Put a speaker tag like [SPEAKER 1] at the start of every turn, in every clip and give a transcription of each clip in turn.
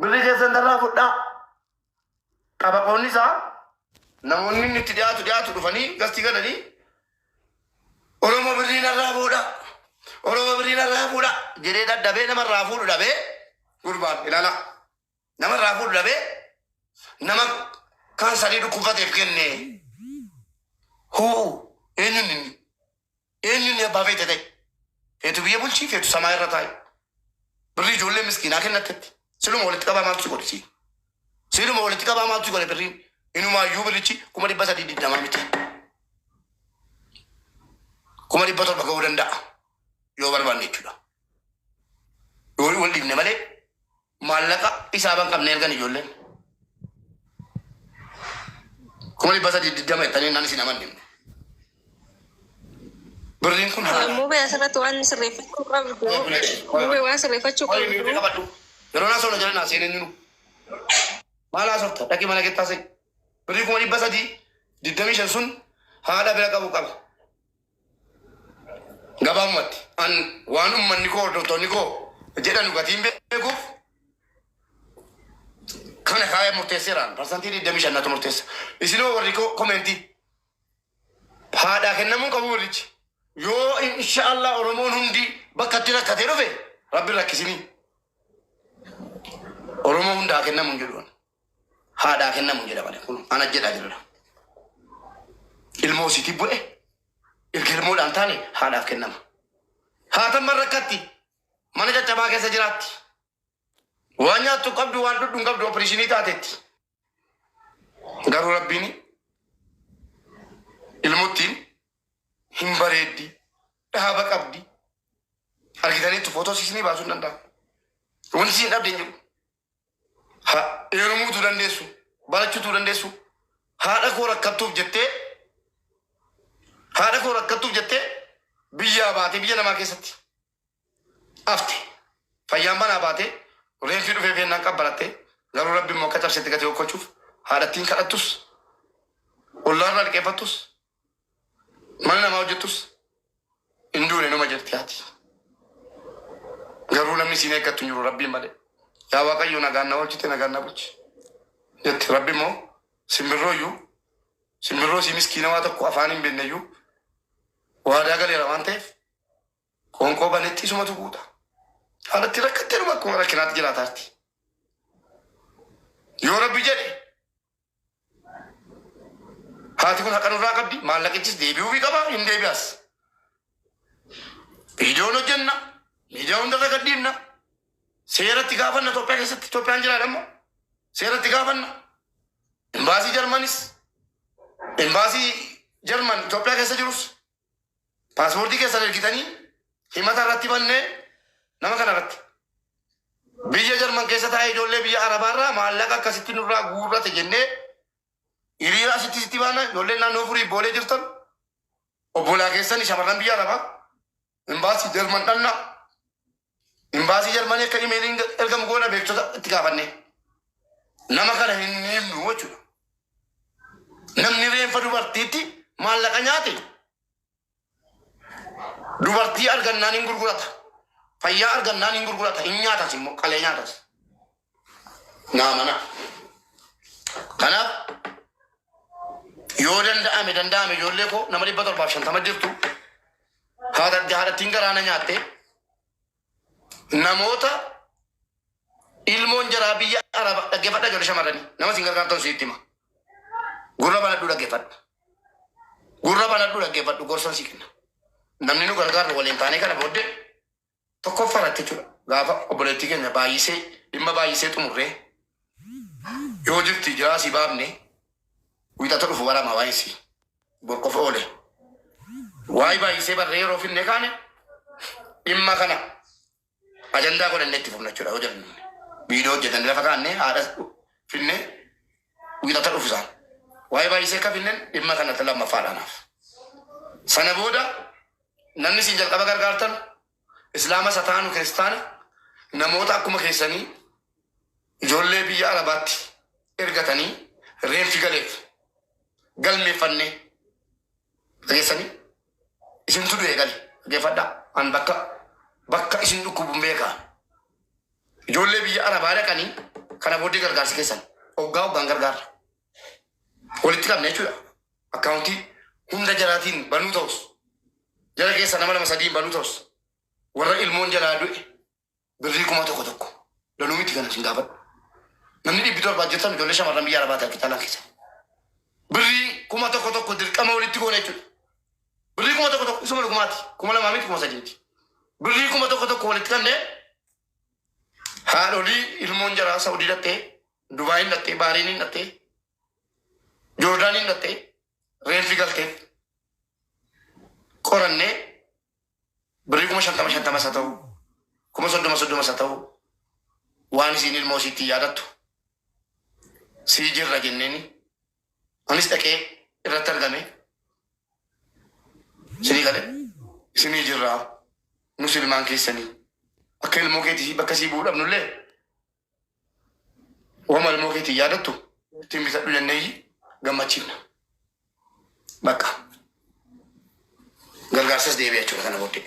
[SPEAKER 1] Birrii keessan narraa fudhaa. Xabaqoonni isaa namoonni inni itti dhiyaatu dhiyaatu dhufanii gastii galanii Oromoo birrii narraa fuudha. Oromoo birrii narraa fuudha jedhee dadhabee namarraa fuudhu dhabee gurbaan ilaala. Namarraa fuudhu dhabee nama kaansarii dhukkubfateef kenne. Huu eenyuun inni? Eenyu inni abbaa feete ta'e? Feetu biyya bulchii, feetu samaa irra taa'i. Birrii ijoollee miskiinaa kennattetti. Siluma walitti qabaa maaltu si godhe siin? Siluma walitti qabaa maaltu si godhe birriin? Inumaayyuu birrichi 320,000 miti. 700,000 ga'uu danda'a. Yoo barbaanne jechuudha. Yoo wal dhiibne malee Maallaqa isaaba hin qabne ergan ijoolleen. 320,000 jettanii naan isin amanne. Birriin kun halaala.
[SPEAKER 2] Mubee asirratti waan sirreeffachuu qabdu. Mubee waan sirreeffachuu
[SPEAKER 1] Qoyi miirri
[SPEAKER 2] qabdu.
[SPEAKER 1] qabadhu. Yeroo naa soona jala naa seeneen jiru. Maal haasofta? Dhaqi mana kettaa se'i. Birrii 325,000 sun haadha bira qabu qaba. Gabaabumatti an waan ummanni koo hordoftoonni koo jedhanu gatiin beekuuf kana kaayee murteesseeraan parsantii 25 natu murteessa. Isinoo warri koo komeentii haadhaa kennamuu qabu birrichi. Yoo inshaallah Oromoon hundi bakka itti rakkatee dhufe rabbi rakkisinii. Oromoo hundaa kennamu hin jedhu. Haadhaa kennamu hin jedha malee kun ana jedhaa jirra. Ilmoo isiitii bu'e erga ilmoodhaan taane haadhaaf kennama. Haatan rakkatti mana caccabaa keessa jiraatti. Waan nyaattu qabdu waan dhudhu hin qabdu opereeshinii taatetti. Garuu rabbiin ilmottiin hin bareeddi dhaaba qabdi. Argitaniittu footoo isinii baasuu hin danda'amu. Wanti isin dhabde hin jiru. Ha, heerumuutu dandeessu, barachuutu dandeessu. Haadha koo rakkattuuf jettee, haadha koo rakkattuuf jettee biyyaa baatee biyya namaa keessatti afte. Fayyaan manaa baatee reenfii dhufee feennaan qabbarattee garuu rabbi immoo akka cabsetti gatii okkolchuuf haadhattiin kadhattus ollaarraa liqeeffattus mana namaa hojjettus Hin duune numa jirti haati. Garuu namni siin eeggattu hin jiru rabbiin malee. Yaa Waaqayyo nagaan na oolchite nagaan na bulchi. Jetti rabbi immoo simbirroo iyyuu simbirroo sii miskiina waa tokko afaan hin beekne iyyuu waadaa galeera waan ta'eef qoonqoo banetti isumatu guuta. Haalatti rakkattee dhuma akkuma rakkinaatti jiraataarti. Yoo rabbi jedhe Haati kun haqa nurraa qabdi maallaqichis deebi'uufii qaba hin deebi'as. Viidiyoon hojjenna miidiyaa hundarra gad dhiibna seeratti gaafanna Itoophiyaa keessatti Itoophiyaan jiraadha immoo seeratti gaafanna. Imbaasii Jarmanis imbaasii Jarman Itoophiyaa keessa jirus Paaspoortii keessan ergitanii himata irratti bannee nama kana irratti. Biyya Jarman keessa taa'ee ijoollee biyya Arabaarraa maallaqa akkasitti nurraa guurrate jennee hiriira asitti sitti baana ijoolleen naannoo furii boolee jirtan obbolaa keessan shamarran biyya Arabaa imbaasii Jarman dhannaa imbaasii Jarmanii akka imeeliin ergamu goona beektota itti gaafanne nama kana hin himnu jechuudha. Namni reenfa dubartiitti maallaqa nyaate dubartii argannaan hin gurgurata. Fayyaa argannaan hin gurgurata. Hin nyaatas immoo qalee nyaatas. Naa mana. Kanaaf yoo danda'ame danda'ame ijoollee koo nama 750 jirtu haadha haadhattiin garaana nyaatte namoota ilmoon jaraa biyya araba dhaggeeffadha ijoollee shamarranii nama isin gargaartan sitti hima. Gurra banadhu dhaggeeffadhu. Gurra banadhu dhaggeeffadhu gorsan si kenna. Namni nu gargaaru waliin taanee kana booddee tokkoffaa irratti jechuudha. Gaafa obboleettii keenya baay'isee dhimma baay'isee xumurree yoo jirti jiraa si baafne wiixata dhufu barama waa'ee si bor qofa oole. Waa'ee baay'isee barree yeroo finne kaane dhimma kana ajandaa godhannee itti fufna jechuudha yoo jedhan viidiyoo hojjetanii lafa kaannee haadha finne wiixata dhufu isaan. Waa'ee baay'isee akka finnen dhimma kana lammaffaadha anaaf. Sana booda namni isin jalqaba gargaartan Islaama isa taanu kiristaana namoota akkuma keessanii ijoollee biyya Arabaatti ergatanii reenfi galeef galmeeffannee dhageessanii isintu du'e gale dhaggeeffadhaa an bakka bakka isin dhukkubu hin beekaa ijoollee biyya Arabaa dhaqanii Kana booddee gargaarsi keessan hoggaa hoggaan gargaarra. Walitti qabna jechuudha. Akkaawuntii hunda jaraatiin banuu ta'us, jara keessa nama lama sadiin banuu ta'us, warra ilmoon jalaa du'e birrii 1000 lanuu miti kana isin gaafadhu. Namni 700 jirtan ijoollee shamarran biyya Arabaati harki caalaan keessa. Birrii 1000 dirqama walitti goona jechuudha. Birrii 1000 isuma dhugumaati. 2000 miti, 3000 miti. Birrii 1000 walitti qabnee haadholii ilmoon jaraa Saudii dhattee, Dubaayin dhattee, Baariiniin dhattee, Joordaaniin dhattee, reenfi galteef qorannee birrii 50,000 50s haa ta'u, 30,000 30s haa ta'u, waan isiin ilmoo isiitti yaadattu sii jirra jenneeni anis dhaqee irratti argame isinii gale, isinii jirraa, nus ilmaan keessanii akka ilmoo keetii bakka sii bu'uu dhabnullee wama ilmoo keetiin yaadattu ittiin bitadhu jenneeyyi gammachiifna. Bakka gargaarsas deebi'a jechuudha kana booddee.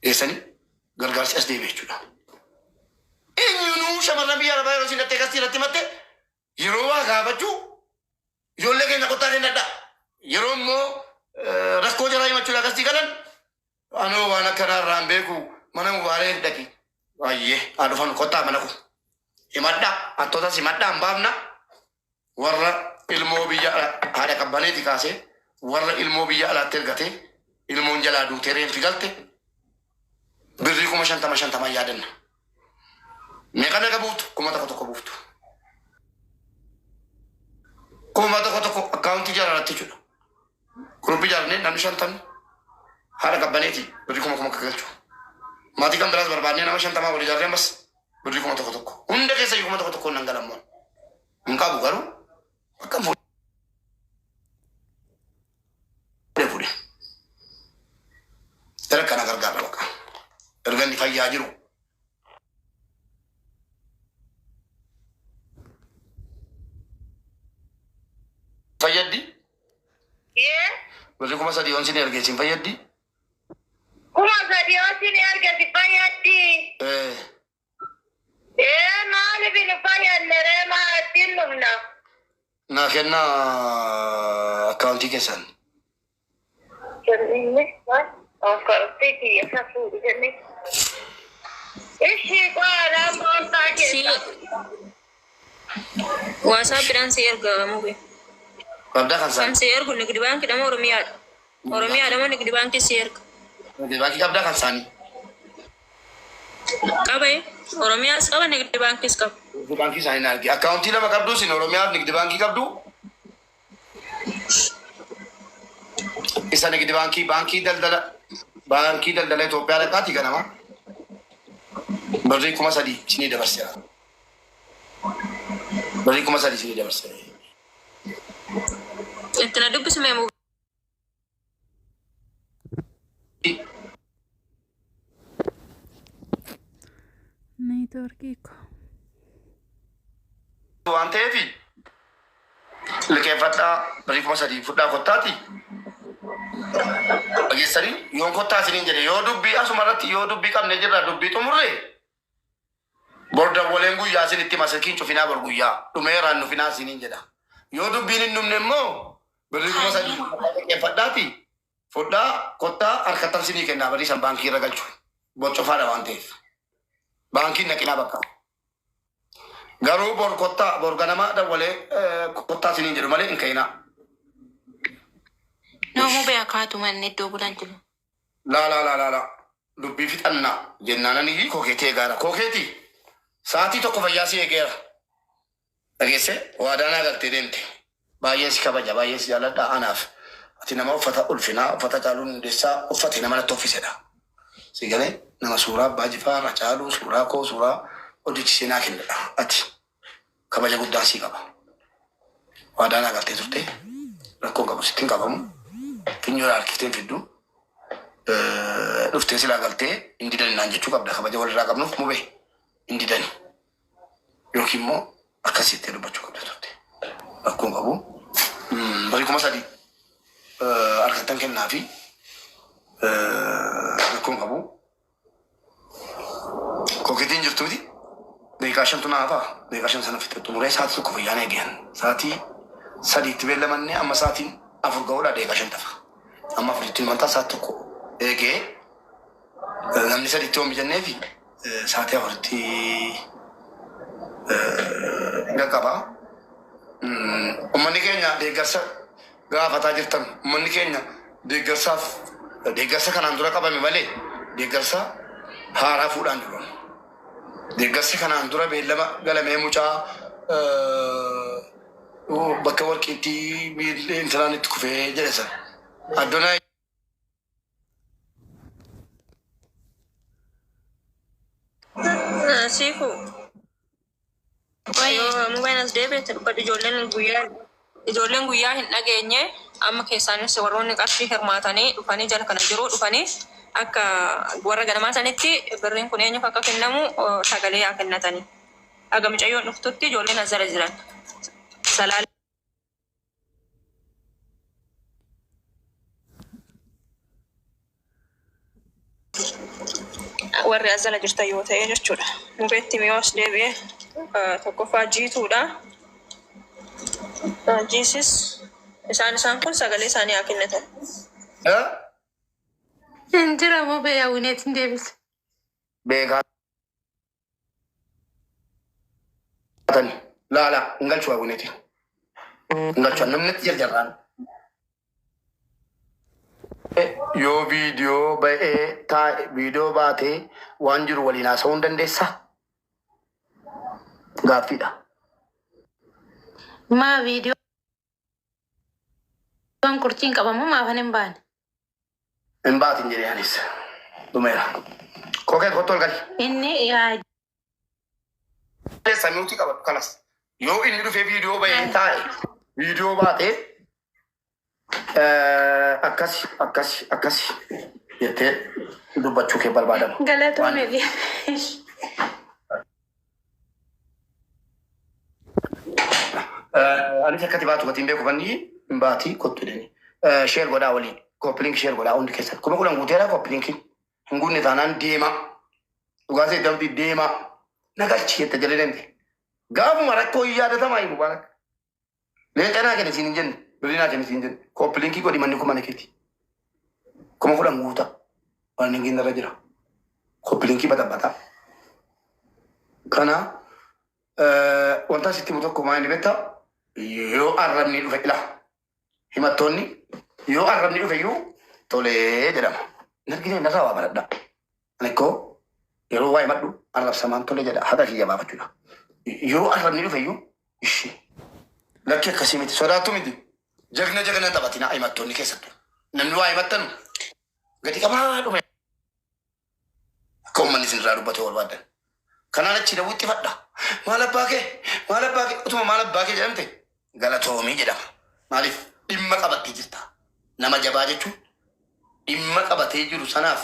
[SPEAKER 1] Geessanii gargaarsi as deebi'a jechuudha. Eenyunuu shamarran biyya arabaa yeroo isin dhattee kastii irratti himatte yeroo waa gaafachuu ijoollee keenya kottaa kennadhaa. Yeroo immoo rakkoo jaraa himachuudhaa kastii galan anoo waan akkanaa irraa hin beeku, mana mubaareek dhaqi. Baay'ee haa dhufan, kottaa mana koo. Himadhaa, hattootas himadhaa, hin baafna. Warra ilmoo biyya haadha qabbaneeti kaasee warra ilmoo biyya alaatti ergatee ilmoon jalaa duutee reenfi galte birrii 50,000 50 yaadanna. Meeqa meeqa buuftu? 1000 buuftu. 1000 akkaawuntii jaraarratti jechuudha. Group ijaarnee namni 50 haadha qabbaneeti birrii kuma kuma akka galchu. Maatii kan biraas barbaadnee nama 50 wal ijaarree ammas birrii 1000. Hunda keessa iyyuu 1000 nan galammoon. Hin qabu garuu akka fuudhee fuudhe. Jara kana gargaarra baqa. Erga inni fayyaa jiru. Fayyaddi?
[SPEAKER 3] Ee.
[SPEAKER 1] Birrii 3000 yoon sin erge isin fayyaddi?
[SPEAKER 3] 3000 yoo sin erge si fayyaddi?
[SPEAKER 1] Ee.
[SPEAKER 3] Ee, maaliif hin fayyadne ree, maa ittiin dhufna?
[SPEAKER 1] Naa kennaa akkaawuntii keessan.
[SPEAKER 3] Kennine maal? Akkaawuntii kiyya isa fuudhu kenne. Ishii qo'aadhaan boonsaa
[SPEAKER 2] Si
[SPEAKER 3] keessa.
[SPEAKER 2] WhatsAppidhaan si erga mube.
[SPEAKER 1] Qabdaa kan
[SPEAKER 2] Kan
[SPEAKER 1] isaan.
[SPEAKER 2] si ergu Nigdi Baankidha moo Oromiyaadha? Oromiyaadha moo Nigdi Baankii si erga?
[SPEAKER 1] Baankii qabdaa kan isaanii.
[SPEAKER 2] Qaba ee. Oromiyaas qaba, Nigdi Baankiis qaba.
[SPEAKER 1] Nigdi Baankii isaanii na argi. Akkaawuntii lama qabdu isin, Oromiyaaf Nigdi Baankii qabdu. Isa Nigdi Baankii Baankii Daldala Itoophiyaa dhaqaati ganama. Birrii 3000 isinii dabarseera. Birrii 3000 isinii dabarseera.
[SPEAKER 2] Itti na dubbisu mee mube.
[SPEAKER 4] Neetwoorkii koo.
[SPEAKER 1] Waan ta'eef liqeeffadhaa, birrii 3000 fudhaa kottaati. Dhageessanii yoon kottaa isiniin jedhe, yoo dubbii asuma irratti yoo dubbii qabne jirra, dubbii xumurre bor dawwaleen guyyaa isinitti hima, silkiin cufinaa, bor guyyaa dhumeeraan nufinaa isiniin jedha. Yoo dubbiin hin dhumne immoo birrii 3000 liqeeffadhaati fudhaa kottaa, harkattan isinii kennaa, birrii san baankii irra galchu bor cufaadha waan ta'eef. Baankiin naqinaa bakka. Garuu bor kottaa, bor ganama dawwalee kottaa isiniin jedhu malee hin ka'inaa.
[SPEAKER 5] No, mube akaatu manni iddoo bulan jiru.
[SPEAKER 1] Laa laa laa laa laa, dubbii fixannaa jennaanan iyyii kokeetii eegaara. Kokeetii sa'aatii tokko fayyaa si eegeera. Dhageesse, waadaa naa galtee deemte. Baay'een si kabaja, baay'een si jaalladha anaaf. Ati nama uffata ulfinaa, uffata Caaluun Hundeessaa uffate nama natti uffisedha. Si galee, nama suuraa Abbaa Jifaar, Hacaaluu, suuraa koo, suuraa hojjechisee naa kennedha. Ati kabaja guddaa sii qaba. Waadaa naa galtee turte, rakkoon qabu, sitti hin qabamu. Funyoo harkiftee hin fiddu. Dhuftee silaa galtee hin didani naan jechuu qabda, kabaja walirraa qabnuuf, mube, hin didani. Yookiin immoo akkasitti dubbachuu qabda turte. Rakkoon qabu. Birrii 3000 harkattan kennaa fi rakkoon qabu. Kokeetii. Kokeetiin jirtu miti. Daqiiqaa shantu naa hafa. Daqiiqaa 5 sana fixe xumuree sa'aatii 1 fayyaan eegeen. Sa'aatii 3tti beellamannee amma sa'aatiin 4 ga'uudha daqiiqaa 5 tafa. Amma 4tti mantaa sa'aatii 1 eegee namni 3tti yoo mijanneefi sa'aatii 4tti qaqqaba. Uummanni keenya deeggarsa gaafataa jirtan uummanni keenya deeggarsaaf deeggarsa kanaan dura qabame malee deeggarsa haaraa fuudhaan jiru. Deeggarsi kanaan dura beellama galamee mucaa bakka warqiitti miilli intalaan itti kufee jedhe sana. Addonaa
[SPEAKER 2] Siifu yoo mubeen as deebi'e dubbadhu ijoolleen guyyaa ijoolleen guyyaa hin dhageenye amma keessaanis warroonni qarshii hirmaatanii dhufanii jala kana jiru dhufanii akka warra ganamaa sanitti birriin kun eenyuuf akka kennamu sagalee haa kennatanii. Haga mucayyoon dhuftutti ijoolleen as jala jiran. Salaalee. Warri as jala jirtan yoo ta'e jechuudha. Mubeetti miyoo as deebi'e tokkoffaa jiituudha. Jiisis isaan isaan kun sagalee isaanii haa kennatan.
[SPEAKER 4] Hin jira mubee hawwineet hin deebise.
[SPEAKER 1] Beekaa tani laala hin galchu hawwineeti. Hin galchu namni itti jarjarraan. Yoo viidiyoo ba'ee taa'e viidiyoo baatee waan jiru waliin haasa'uu hin dandeessaa? Gaaffiidha.
[SPEAKER 4] Maa viidiyoon qurciin qabamu maafan hin baane?
[SPEAKER 1] Hin baatin jedhee anis. Dhumeera. Kokee kottu ol gali.
[SPEAKER 4] Inni yaa
[SPEAKER 1] Samiuti qabadhu kalas. Yoo inni dhufee viidiyoo ba'ee taa'e viidiyoo baatee akkasi akkasi akkasi jettee dubbachuu kee barbaadama.
[SPEAKER 4] Galatoome.
[SPEAKER 1] Anis akkati baatu gatiin beeku banni hin baati kottu jedhanii. Share godhaa walii. Copy link share godhaa hundi keessan. 10,000 guuteera copy linkiin. Hin guunne taanaan deema. Dhugaa seetti abdii deema. Nagalchi jette jala deemte. Gaafuma rakkoo hin yaadatamaa hin mubaarak. Leenca naa kenne siin hin jenne. Birrii naa kenne siin hin jenne. Copy linkii godhi manni kun mana keeti. 10,000 guuta. Waan hin irra jira. Copy linkii baxabbataa. Kana wanta sitti himu tokko maa inni beektaa yoo arrabni dhufe ila himattoonni yoo arrabni dhufe iyyuu tolee jedhama. Hin argine narraa waa baradha. Ani ikkoo yeroo waa himadhu arrabsamaan tolee jedha haqa kiyya baafachuudha. Yoo arrabni dhufe iyyuu ishee lakki akkasii miti sodaattu miti. Jagna jagna taphatina himattoonni keessattuu. Namni waa himattanu gadi qabaa dhume. Akka uummanni isin irraa dubbatu yoo barbaaddan. Kanaan achi dawwitti fadha. Maal abbaa kee? Maal abbaa kee? Utuma maal abbaa kee jedhamte galatoomii jedhama. Maaliif dhimma qabattee jirta. Nama jabaa jechuun dhimma qabatee jiru sanaaf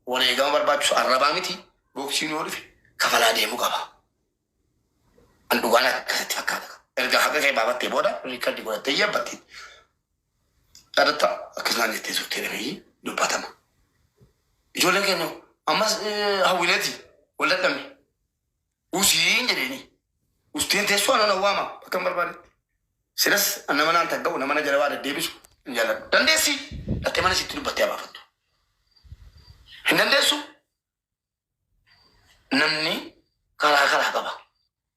[SPEAKER 1] wareegama barbaachisu arrabaa miti boksiin yoo dhufe kafalaa deemuu qaba. An dhugaan akkasitti fakkaata. Erga haqa kee baafattee booda record godhattee yaabbattee yaadatta akkasumaan jettee turtee dhabeeyyii dubbatama. Ijoolleen keenya ammas hawwineeti wal dadhabne. Usiin jedheeni. Usteen teessoo ana waama bakka hin barbaadetti. Silas nama naan tagga'u nama na jala waa deddeebisu hin jaalladhu. Dandeessi dhattee mana sitti dubbattee abaafattu. Hin dandeessu. Namni karaa karaa qaba.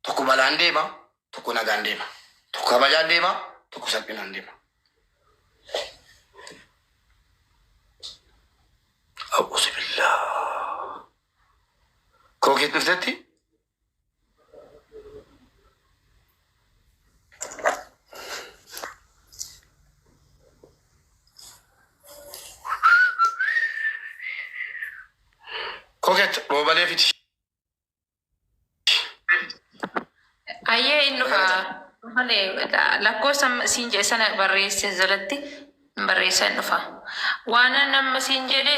[SPEAKER 1] Tokko balaan deema, tokko nagaan deema. Tokko kabajaan deema, tokko salphinaan deema. A'uuzu billah. Kookeet dhuftetti Koket roobalee fidi.
[SPEAKER 5] Ayyee inni dhufa malee lakkoofsa siin jedhe sana barreesse jalatti barreessa hin dhufa. Waan nama siin jedhe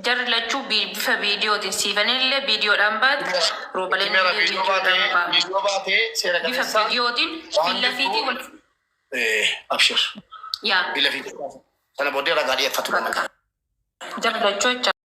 [SPEAKER 5] jarri lachuu bifa viidiyootiin siifanillee viidiyoodhaan baate roobaleen
[SPEAKER 1] Himeera
[SPEAKER 5] illee
[SPEAKER 1] viidiyoo baatee
[SPEAKER 5] viidiyoodhaan baate.
[SPEAKER 1] viidiyoo baatee seera
[SPEAKER 5] Bifa
[SPEAKER 1] qabeessa
[SPEAKER 5] viidiyootiin
[SPEAKER 1] waan
[SPEAKER 5] billa fiitii
[SPEAKER 1] jirtu
[SPEAKER 5] wal
[SPEAKER 1] abshir
[SPEAKER 5] yaa
[SPEAKER 1] billa fiitii sana booddee ragaa dhiyeeffatu
[SPEAKER 5] bakka jarri lachuu jecha.